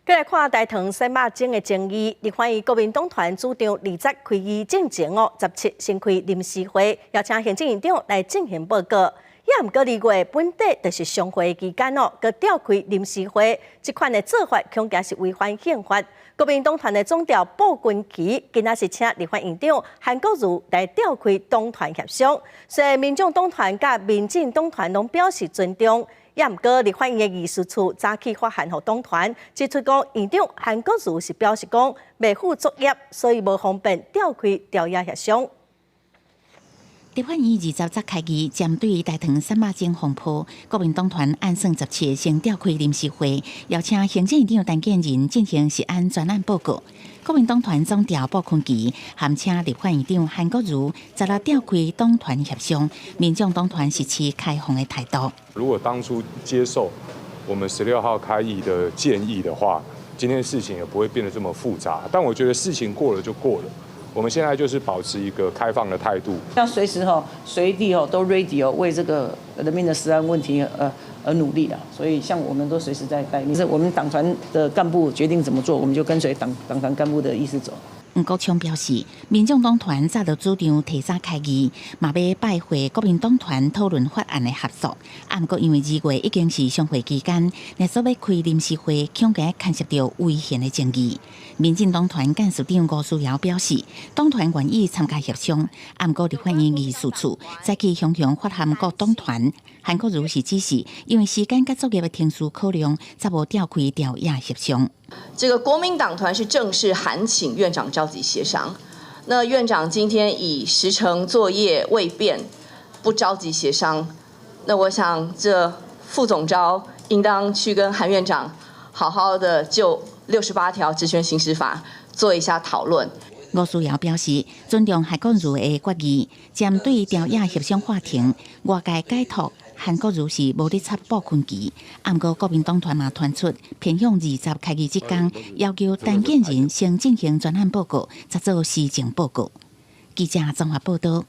閣來看大唐洗肉鐘的爭議，立法院國民黨團主張二十開議進前哦，17先開臨時會，邀請行政院長來進行報告。也毋過二月本底就是常會期間哦，閣召開臨時會，這款的做法恐驚是違反憲法。國民黨團的總召布群奇今仔是請立法院長韓國瑜來召開黨團協商，雖然民眾黨團佮民進黨團攏表示尊重。也毋過立法院的議事處早起發函予黨團，指出講院長韓國瑜是表示講袂赴作業，所以無方便召開朝野協商。立法院二十則開議，針對大唐洗肉鐘風波，國民黨團按算十七先召開臨時會，邀請行政院長陳建仁進行食安專案報告。國民黨團總召布坤琪函請立法院長韓國瑜十六召開黨團協商，民眾黨團是持開放的態度。如果當初接受我們16號開議的建議的話，今天事情也不會變得這麼複雜。但我覺得事情過了就過了。我們現在就是保持一個開放的態度，要隨時吼隨地吼都 ready 哦，為這個人民的食安問題而努力的。所以像我們都隨時在待命，是我們黨團的幹部決定怎麼做，我們就跟隨黨團幹部的意思走。黃國昌表示，民眾黨團早就主張提早開議，嘛欲拜會國民黨團討論法案的合作。啊，毋過因為二月已經是常會期間，若說欲開臨時會，恐驚牽涉著違憲的爭議。民進黨團幹事長吳思瑤表示，黨團願意參加協商，啊，毋過立法院議事處早起雄雄發函各黨團，韓國瑜是指示，因為時間佮作業的程序考量，才無召開朝野協商。這個國民黨團是正式函請院長召集協商，那院長今天以時程作業未便，不召集協商，那我想這副總召應當去跟韓院長好好的就68條職權行使法做一下討論。吳思瑤表示，尊重韓國瑜的決議，針對朝野協商法庭，外界解讀韓國瑜是無咧插布坤奇，啊，毋過國民黨團嘛傳出偏向二十開議這工，要求陳建仁先進行專案報告，再做施政報告。記者綜合報道。